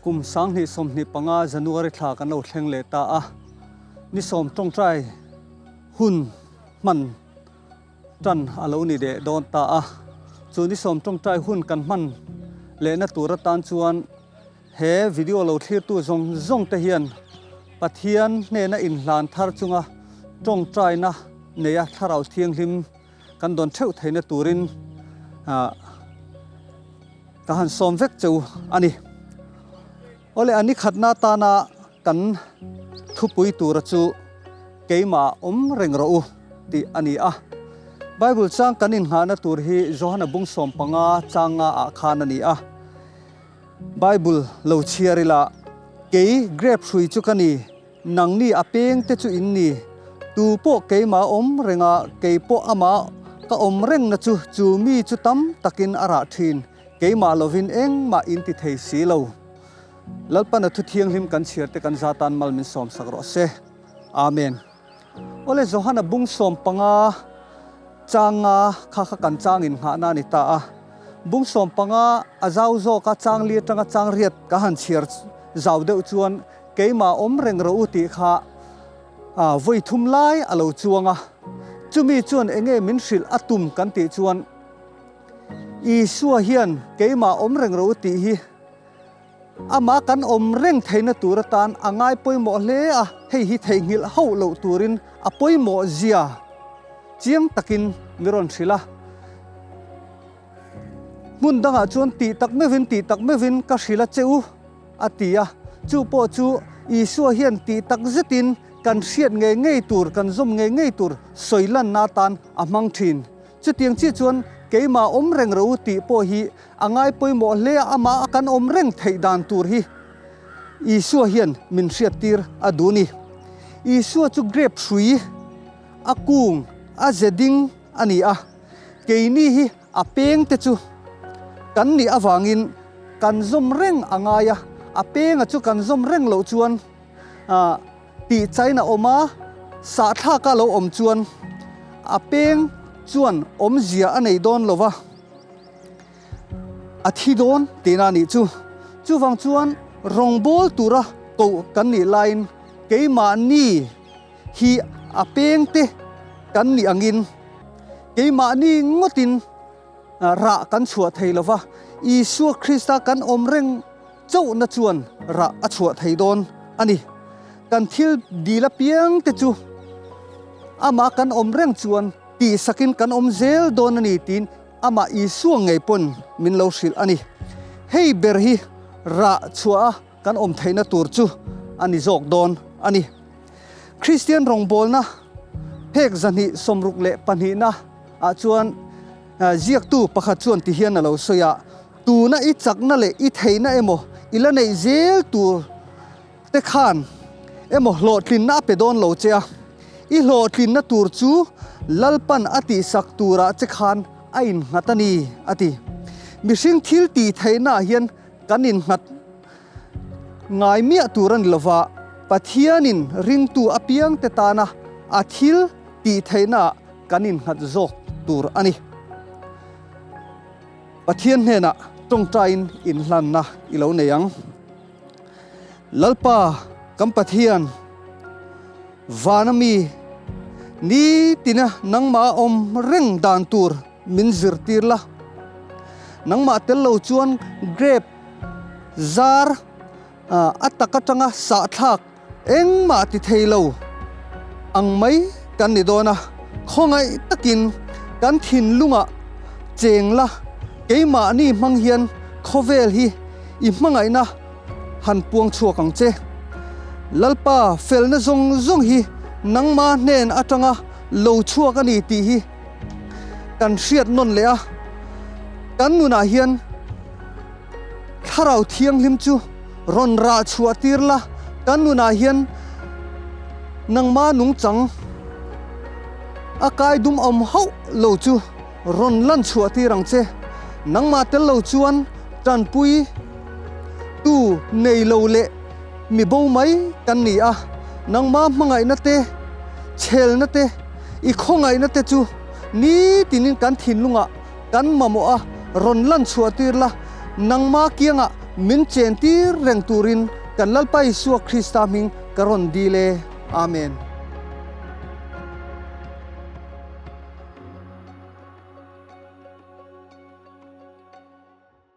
Kum 2025 January thla kan lo thleng leh ta a, ni sawm tawngtai hun hman tan a lo ni leh dawn ta a. Chu ni sawm tawngtai hun kan hman lehna tur atan chuan he video lo thlirtu zawng zawng te hian Pathian hnena inhlan thar chunga tawngtaina neia Thlarau Thianghlim kan dawn theuh theihna turin ka han sawm vek cheu a ni. Awle a ni khatna atana kan thupui tura chu keimah awm reng rawh u tih a ni a. Bible chang kan inngahna tur hi Johana bung 15 chang nga ah khan a ni a. Bible lo chhiar ila, Kei grape hrui chu ka ni, Nangni a peng te chu in ni. Tu pawh keimah awm reng a, kei pawh amah ka awm rengna chu chu mi chu tam takin a rah thin. Keimah lovin engmah in ti thei si lo. Lalpana thu thianghlim kan chhiar te kan za tan mal min sawm sak rawh se. Amen. Awle Johana bung 15 changa kha kha kan chang in nghahna a ni ta a. Bung 15 a zau zawk a chang li atanga chang riat ka han chhiar zau deuh chuan Keimah awm reng rawh u tih kha vawi thum lai a lo chuang a, chumi chuan enge min hrilh a tum kan tih chuan Isua hian keimah awm reng rawh u tih hi amah kan awm reng theihna tur atan a ngai pawimawh hle a, hei hi theihnghilh hauh loh turin a pawimawh zia chiang takin mi rawn hrilh a. Hmun dangah chuan tih tak meuhin tih tak meuhin ka hrilh a che u a ti a, chu pawh chu Isua hian tih tak zetin kan hriat ngei ngei tur, kan zawm ngei ngei tur sawi lanna atan a hmang thin. Chutiang chiah chuan keimah awm reng ro tih pawh hi a ngai pawimawh hle a, amah a kan awm reng theih dan tur hi Isua hian min hriattir a duh ni. Isua chu grape hrui a kung a ze ding a ni a. Keini hi a peng te chu kan nih avangin kan zawm reng a ngai a, a penga chu kan zawm reng loh chuan tih chain a awm a, sahthlaka lo awm chuan a peng chuan awmzia a nei dawn lo va, a thi dawn tihna a nih chu. Chuvang chuan rawngbawl tura koh kan nih laiin keimahni hi a peng te kan nih angin keimahni ngawtin rah kan chhuah thei lo va, Isua Krista kan awm reng chauhna chuan rah a chhuah thei dawn a ni. Kan thil dil apiang te chu amah kan awm reng chuan tihsakin kan awm zel dawn a ni tiin amah Isua ngei pawn min lo hrilh a ni. Hei ber hi rah chhuah a kan awm theihna tur chu a ni zawk dawn a ni. Kristian rawngbawlna phek 262na ah chuan ziaktu pakhat chuan ti hian a lo sawi a, Tuna i chakna leh i theihna emaw i la neih zel tur te khan emaw hlawhtlinna a pe dawn lo che a, i hlawhtlinna tur chu Lalpan a tihsak turah che khan a innghat a ni, a ti. Mihring thil tih theihna ah hian kan innghat ngai miah tur a ni lova, Pathianin ringtu apiangte tana a thil tih theihnaah kan innghat zawk tur a ni. Pathian hnenah tawngtaiin inhlanna i lo nei ang. Lalpa kan Pathian, vana mi nitina nangmah a awm reng dan tur min zirtir la. Nangmah tel lo chuan grape zar a tak atanga sahthlak engmah ti thei lo ang mai kan ni dawn a, khawngaih takin kan thinlungah cheng la, keimahni hmang hian khawvel hi i hmangaihna han puang chhuak ang che. Lalpa felna zawng zawng hi nangma hnen atanga lo chhuak a ni tih hi kan hriat nawn leh a, kan nunah hian Thlarau Thianghlim chu rawn rah chhuah tir la, kan nunah hian nangma nungchang a kai dum awm hauh lo chu rawn lan chhuah tir ang che. Nangmah tel lo chuan tanpui tu nei lo leh mi bo mai kan ni a, nangma hmangaihna te, chhelna te, i khawngaihna te chu nitinin kan thinlungah kan mamawh a, rawn lan chhuah tir la, nangma kiangah min chen tir reng turin kan Lalpa Isua Krista hming ka rawn dil e. Amen.